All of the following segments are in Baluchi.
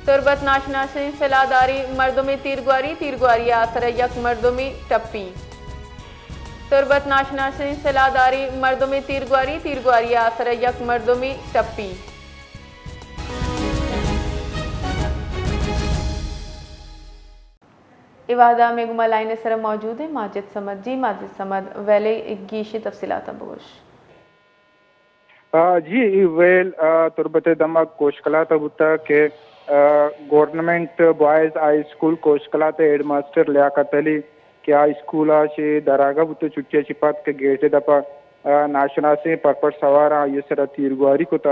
تربت ناشناسیں سلاہ داریں مردمے تیرگواری، تیرگواری ءِ آسر ءَ یک مردمے ٹپی۔ تربت ناشناسیں سلاہ داریں مردمے تیرگواری، تیرگواری ءِ آسر ءَ یک مردمے ٹپی۔ اے وہد ءَ مئے گوما لائن ءِ سر ءَ موجود ایں ماجد صمد۔ جی ماجد صمد، ویل ءِ گیشیں تفصیلات ءَ بگوش۔ آ، جی، اے ویل، آ، تربت ءِ دمگ کوشکلات ءَ بوتگ کہ، آ، گورنمنٹ بوائز ہائی اسکول کوشکلات ءِ ہیڈ ماسٹر لیاقت علی کہ آ اسکول ءَ چہ درآہگ ءَ بوت، چھٹی ءَ چہ پد کہ گیٹ ءِ دپ ءَ، آ، ناشناسیں پرپٹ سواراں آئی ءِ سر ءَ تیرگواری کت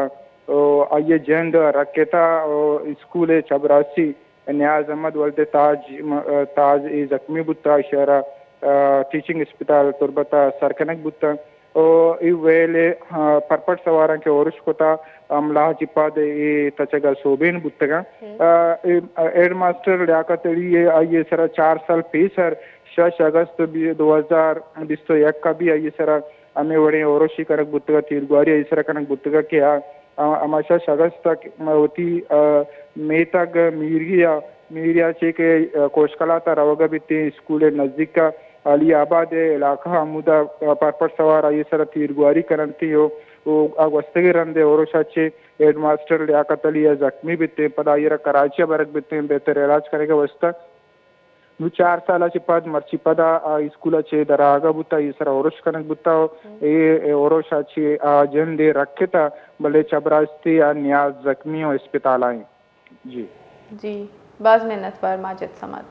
ءُ آئی ءِ جند رکت ءُ اسکول ءِ چپراستی نیاز احمد ولد تاج، تاج اے زخمی بوت ءُ ایشی ءَ را، آ، ٹیچنگ اسپتال تربت ءَ سر کنگ بوت۔ ءُ اے ویل ءِ، آ، پرپٹ سواراں کہ اُرش کت ءُ حملہ ءَ چہ پد اے تچگ ءَ سوبین بوتگ اَنت۔ آ، اے، آ، ہیڈ ماسٹر لیاقت علی ءَ، آئی ءِ سر ءَ چار سال پیسر شش اگست بی-، دو ہزار بیست ءُ یک ءَ بھی آئی ءِ سر ءَ ہمے وڑیں اُرشے کنگ بوتگ ءُ تیرگواری آئی ءِ سر ءَ کنگ بوتگ کہ آ، آ، ہما شش اگست ءَ وتی، آ، میتگ میری ءَ، میری ءَ چہ کہ، آ، کوشکلات ءَ روگ ءَ بیتیں، اسکول ءِ نزیک ءَ علی آباد ءِ علاقہ ءَ ہمودا، آ، پرپٹ سوار آئی ءِ سر ءَ تیرگواری کننتی ءُ، ءُ آ گوستگیں رند ءِ اُرش ءَ چہ ہیڈ ماسٹر لیاقت علی ءَ زخمی بیتیں، پدا آئی ءَ را کراچی ءَ برگ بیتیں بہتر علاج کنگ ءِ واستہ۔ نوں چار سال ءَ چہ پد مرچی پدا آ اسکول ءَ چہ درآہگ ءَ بوت ءُ آئی ءِ سر ءَ اُرش کنگ بوت ءُ اے، اے اُرش ءَ چہ آ جند ءَ رکت ءُ بلے چپراستی ءَ نیاز زخمی ءُ اسپتال ءَ ایں۔ جی۔ جی، باز منت وار ماجد صمد۔